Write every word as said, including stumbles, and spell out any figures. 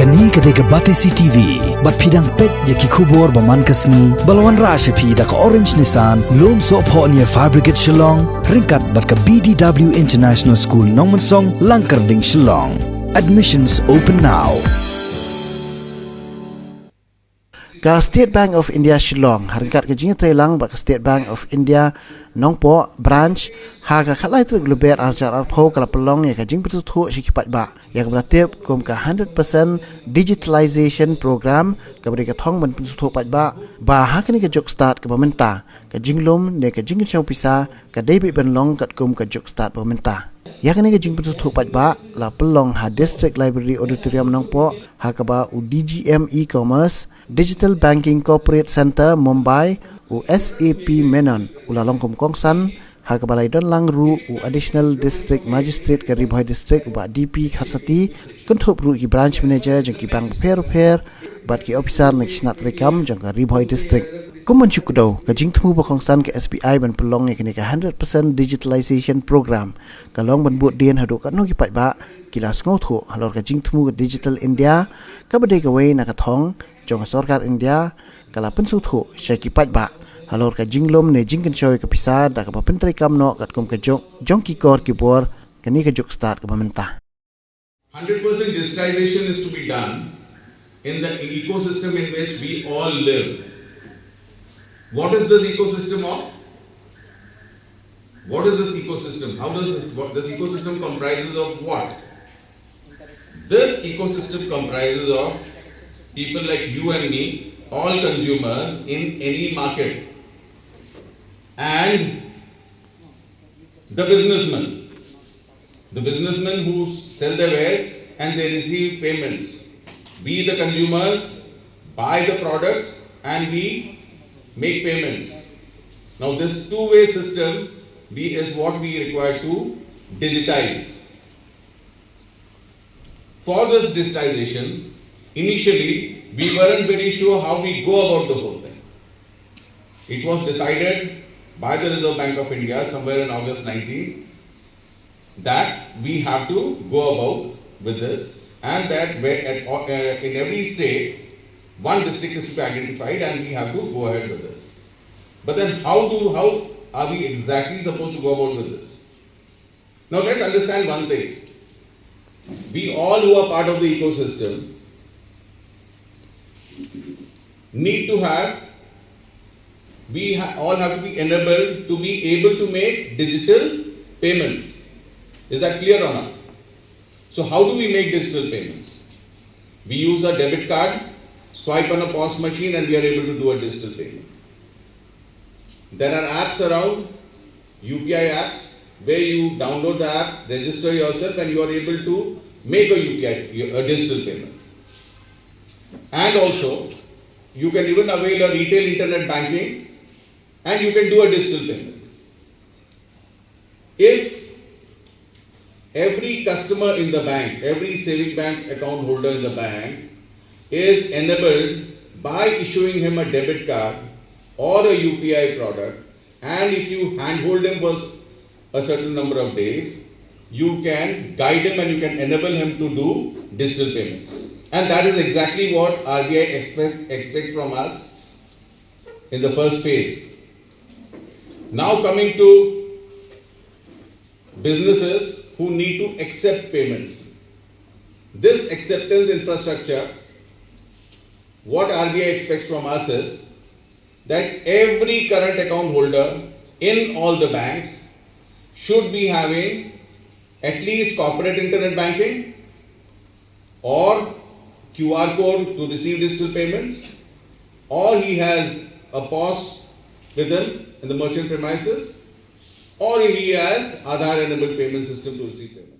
Kane ka dei ka Batesi T V, bad phi dang peit ïa ki khubor ba man ka sngi, ba la wanrah sha phi da ka Orange Nissan, Lumsohphoh near Fire Brigade Shillong, ryngkat bad ka B D W International School Nongmensong, Langkyrding, Shillong. Admissions open now. Ka State Bank of India Shillong, ha ryngkat ka jingïatreilang bad ka State Bank of India Nongpoh Branch, ha ka khatlai tarik Lber arhajar arphew ka la pynlong ïa ka jingpynsngewthuh sha ki paidbah ïa kaba la tip kum ka hundred percent digitalization program, kaba dei ka thong ban pynsngewthuh paidbah ba ha kane ka juk stad kaba mynta, ka jinglum ne ka jingkynshew pisa ka dei beit ban long katkum ka juk stad ba mynta. Ïa kane ka jingpynsngewthuh paidbah la pynlong ha District Library Auditorium Nongpoh, ha kaba u D G M E-Commerce, Digital Banking Corporate Centre Mumbai, u S A P Menon, u la long kum u kongsan, ha kaba la ïadonlang ruh u Additional District Magistrate ka Ri Bhoi District, u Bah D P Kharsati, kynthup ruh ki branch manager jong ki bank bapher bapher bad ki ophisar na ki shnat treikam jong ka Ri Bhoi District. Kum ban shu kdew, ka jingthmu ba kongsan ka S B I ban pynlong ïa kane ka hundred percent digitalization program ka long ban bud dien haduh katno ki paidbah ki la sngewthuh halor ka jingthmu ka Digital India, kaba dei kawei na ka thong jong ka Sorkar India, ka la pynsngewthuh sha ki paidbah halor ka jinglum ne jingkynshew ïa ka pisa da kaba pyntreikam noh katkum ka juk jong ki kor ki bor kane ka juk stad kaba mynta. Hundred percent digitization is to be done in the ecosystem in which we all live. What is this ecosystem of? What is this ecosystem? How does this, what, this ecosystem comprises of what? This ecosystem comprises of people like you and me, all consumers in any market, and the businessmen. The businessmen who sell their wares and they receive payments. We, the consumers, buy the products and we make payments. Now, this two-way system we, is what we require to digitize. For this digitization, initially, we weren't very sure how we go about the whole thing. It was decided by the Reserve Bank of India somewhere in August nineteen that we have to go about with this, and that where at, uh, in every state, one district is to be identified and we have to go ahead with this. But then how do, how are we exactly supposed to go about with this? Now let's understand one thing. We all who are part of the ecosystem need to have, we ha-, all have to be enabled to be able to make digital payments. Is that clear or not? So how do we make digital payments? We use a debit card, swipe on a POS machine, and we are able to do a digital payment. There are apps around, U P I apps, where you download the app, register yourself, and you are able to make a U P I, a digital payment. And also, you can even avail a retail internet banking, and you can do a digital payment. If every customer in the bank, every saving bank account holder in the bank is enabled by issuing him a debit card or a U P I product, and if you handhold him for a certain number of days, you can guide him and you can enable him to do digital payments. And that is exactly what R B I expect, expects from us in the first phase. Now coming to businesses who need to accept payments. This acceptance infrastructure, what R B I expects from us is that every current account holder in all the banks should be having at least corporate internet banking or Q R code to receive digital payments, or he has a POS with him in the merchant premises, or he has Aadhaar enabled payment system to receive payment.